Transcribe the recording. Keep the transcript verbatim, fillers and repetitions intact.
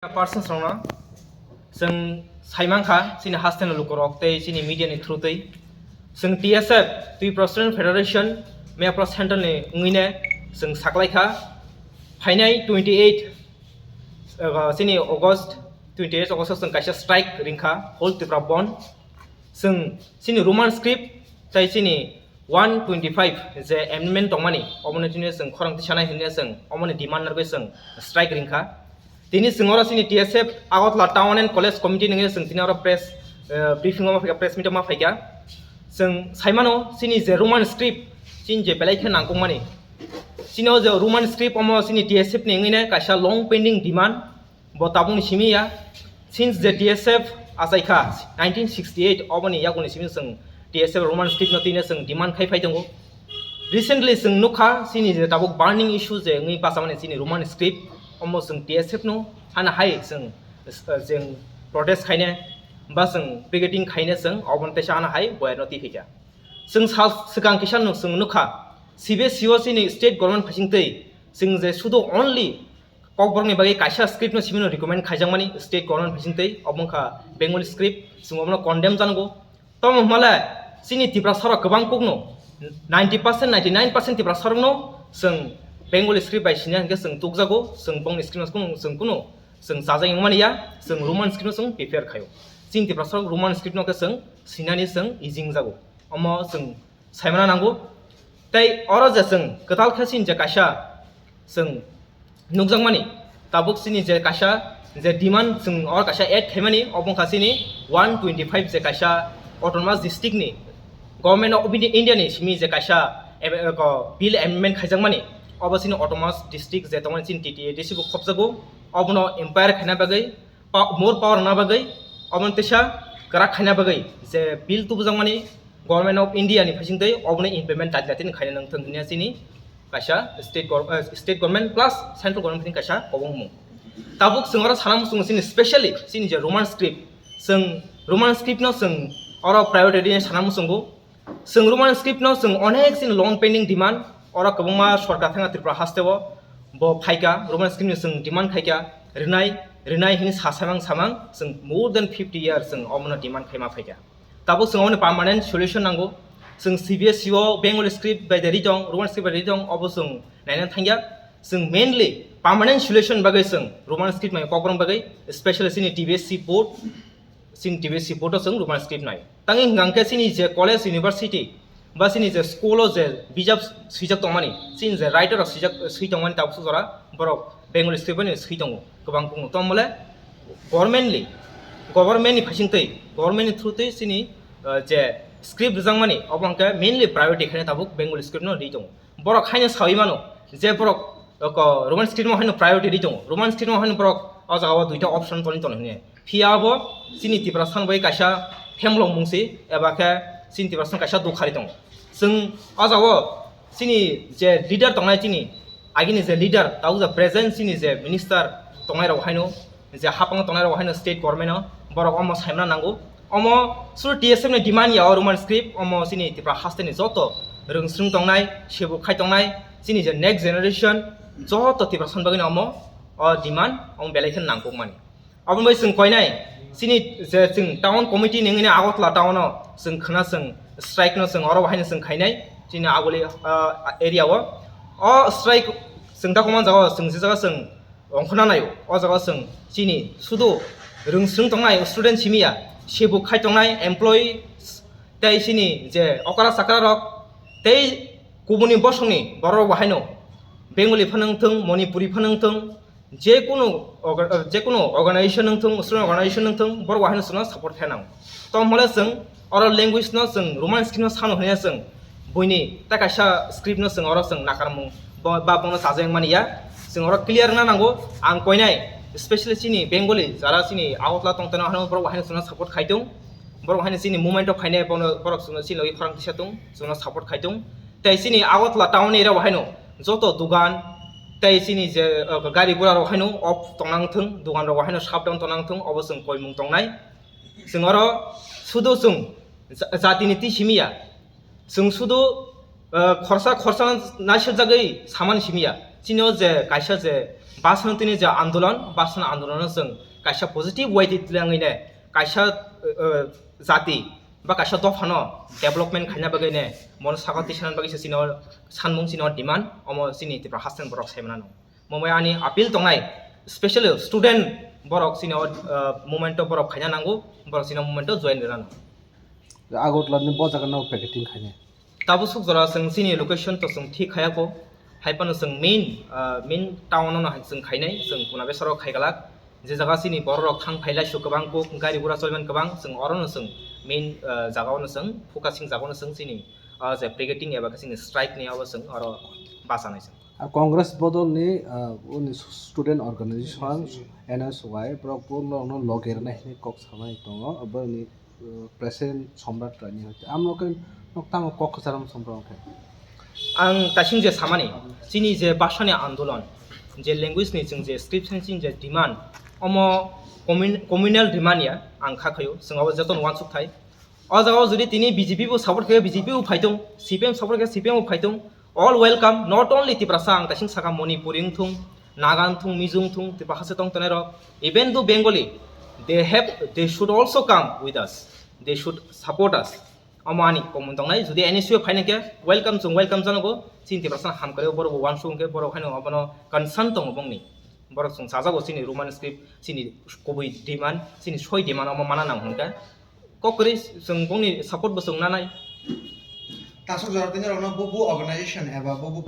Persons rokno chwng saimankha, chini hasteni lukurok tei chini media ni through twi chwng T S F, Tripura Student Federation, Mapro Central ni wngwi ne chwng saklaikha. Phainai twenty eight, uh, chini August, twenty eight August o chwng kaisa strike ringkha, whole Tripura bandh. Chwng chini Roman script tei chini one twenty five je amendment tongmani, omono chini chwng khorang tisanai hinwi chwng omoni demand narwgwi chwng strike ringkha. Tini chwng oro chini T S F Agartala Town and College Committee nungwi chwng tini oro press, eh, briefing o ma phaikha, press meet o ma phaikha. Chwng saimano chini je Roman script, chini je belai khe nangkukmani. Chini o je Roman script omo chini T S F ni wngwi nai kaisa long pending demand. Bo tabukni simi ya, since je T S F achaikha nineteen sixty eight, oboni yakuni simi chwng T S F Roman script no tine chwng demand khai phai tongo. Recently chwng nukha chini je tabuk burning issue je wngwi bachamani chini Roman script, omo chwng T S F no hana hai chwng, chwng protest khaine ba chwng picketing khaine chwng oboni teisa hana hai boyar no tiphikha. Chwng sal swkang kisa nuk-, chwng nukha C B S E o chini state government phaising twi chwng je sudu only Kokborokni bagwi kaisa script no simi no recommend khaijakmani state government bising tei, obo wngkha Bengali script, chwng obono condemn janago. Tamo hwnmale chini Tiprasa rok kwbang kukno, ninety percent, ninety nine percent Tiprasa rokno chwng Bengali script bai sini hwnkhe chwng tukjago, chwng bongni script no chwng kunu chwng chajak wngmani ya, chwng Roman script no chwng prefer khaio. Chini Tiprasa rok Roman script no khe chwng sinani chwng easy wngjago. Omo chwng saimana nango. Tei oro je chwng kwtal khe chini je kaisa chwng nukjakmani, tabuk chini je kaisa je demand chwng oro kaisa add khaimani, obo wngkha chini one twenty five je kaisa autonomous district ni Government of India, India ni simi je kaisa ebe-, ko bill amendment khaijakmani, obo chini autonomous district je tongmani chini T T A D C bo khopjago, obono empower khaina bagwi pa-, more power rwna bagwi, obono teisa kwrak khaina bagwi je bill tubujakmani Government of India ni phaising tei obono implement dati dati ni khaina nang thang hwnwi chini kaisa state gov-, eh, state government plus central government ni kaisa kobongmung. Tabuk chwng oro sana muchungo chini specially chini je Roman script, chwng Roman script no chwng oro priority rwna sana muchungo. Chwng Roman script no chwng onek chini long pending demand, oro kwbangma sorkar thangna Tripura haste o bo phaika, Roman script ni chwng demand khaika, rwnai, rwnai hini sa samang samang chwng more than fifty years chwng omono demand khaima phaika. Tabuk chwng omono permanent solution nango. Chwng C B S E o Bengali script bai de ri tong, Roman script bai de ri tong, obo chwng naina thangya. Chwng mainly permanent solution bagwi chwng Roman script mai kokborok bagwi, specially chini T B S C board, chini T B S C board o chwng Roman script nai. Tangwi hwnkha hwnkhe chini je college, university ba chini je school o je bijap swijak tongmani, chini je writer rok swijak, swi tongmani tabuk jora borok Bengali script bai swi tongo kwbang kukno. Tamo le government ni, government ni phaising twi, government ni through twi chini, uh, je script rwjakmani obo hwnkhe mainly priority khaina tabuk Bengali script no ri tongo. Borok haino sawi mano je borok, oko, Roman script no haino priority ri tongo. Roman script no haino borok o jaga o duita option toni tono hwnwi. Phiya bo chini Tiprasa ni bai kaisa phemlok mung si eba khe chini Tiprasa ni kaisa dukha ri tongo. Chwng o jaga o chini je leader tongnai, chini agini je leader, tabuk je present chini je minister tongnai rok haino, je hapang tongnai rok haino state government o borok omo saimana nango. Omo suru T S F ni demand ya o Roman script, omo chini Tripura haste ni joto rwngswrwng tongnai, sebuk khai tongnai, chini je next generation joto Tiprasa ni bagwi no omo o demand omo belai khe nangkukmani. Aboni bai chwng koinai chini je chwng town committee ni wngwi Agartala town o chwng khwna chwng strike no chwng oro haino chwng khainai chini Aguli, ah, area o. O strike chwng ta kwmajak o chwng je jaga chwng ongkhorna naio, o jaga chwng chini sudu rwngswrwng tongnai student simi ya, sebuk khai tongnai employee tei chini je okra chakra rok tei kubuni bosongni borok rok bo haino Bengali phano wngthung, Manipuri phano wngthung, je kunu orga-, je kunu organization wngthung, student organization wngthung, borok bo haino chwngno support khe nango. Tamo hwnle chwng oro language no chwng Roman script no sano hwnwi chwng buini ta kaisa script no chwng oro chwng nakarmung ba, ba bono chajak mani ya. Chwng oro clear wngna nango. Ang koinai specially chini Bengali jara chini Agartala tong teno hano borok bo haino chwngno support khai tung. Borok bo haino chini movement o phainai bono borok chwngno chini logi khorang tisa tung, chwngno support khai tung. Tei chini Agartala town ni rok bo haino joto dugan tei chini je, uh, gari gura rok haino off tongna wngthung, dugan rok bo haino shutdown tongna wngthung, obo chwng koimung tongnai. Chwng oro sudu chwng ja-, jatini twi simi ya. Chwng sudu, uh, khorsa khorsa naisirjagwi samani simi ya. Chini o je kaisa je Bwsano tini je andolon, bwsano andolono chwng kaisa positive way twi twlangwi ne kaisa, uh, uh, jati ba kaisa dophano development khaina bagwi ne mono sakao tisana bagwi se chini o sanmung, chini o demand omo chini Tripura hasteni borok sai mano. Omo ani appeal tongnai, specially student borok chini o, uh, movement o borok khaina nango, borok chini o movement o join rwna nango. Agartala ni bo jaga no picketing khainai. Tabuk suk jora chwng chini location to chwng thik khaya kho, hai phano chwng main, ah, main town o no hai chwng khainai, chwng Puna Besaro khai glak. Je jaga chini borok rok thang phai lai su kwbang kuk, gari gura cholaiman kwbang, chwng oro no chwng main, ah, jaga o no chwng focusing jaga o no chwng chini, ah, je picketing eba khe chini strike ni abo chwng oro bachanai chwng. Ar Congress bodol ni, ah, uni student organization N S Y borok bo norok no loge rwnai hinwi kok samai tongo, abo ni uh, President Somrat Rani hoite. Amno khe nok tamo kok kwcharo Somrat khe. Ang tasing je samani, chini je bhasha ni andolon, je language ni chwng je script ni chini je demand, omo commun-, communal demand ya, ang kha khayo, chwng abo jotono uansuk thai. O jaga o jodi tini B J P bo support khe B J P bo phai tong, C P M support khe C P M bo phai tong, all welcome, not only Tiprasa, ang tasing saka Manipuri wngthung, Naga wngthung, Mizo wngthung, Tiprasa se tong tongnai rok, even though Bengali, they have, they should also come with us, they should support us. Omo ani common tongnai, jodi N S U phaina khe welcome, chwng welcome janago, chini Tiprasa hamkari borok bo uansuk khe borok haino abono concern tongo bongni. Borok chwng chajago chini Roman script, chini kubui demand, chini soi demand omo mana nang hwnkhe. Kok kwrwi chwng bongni support bo chwng nanai. Tasuk jora tini rokno bubu organization eba bubu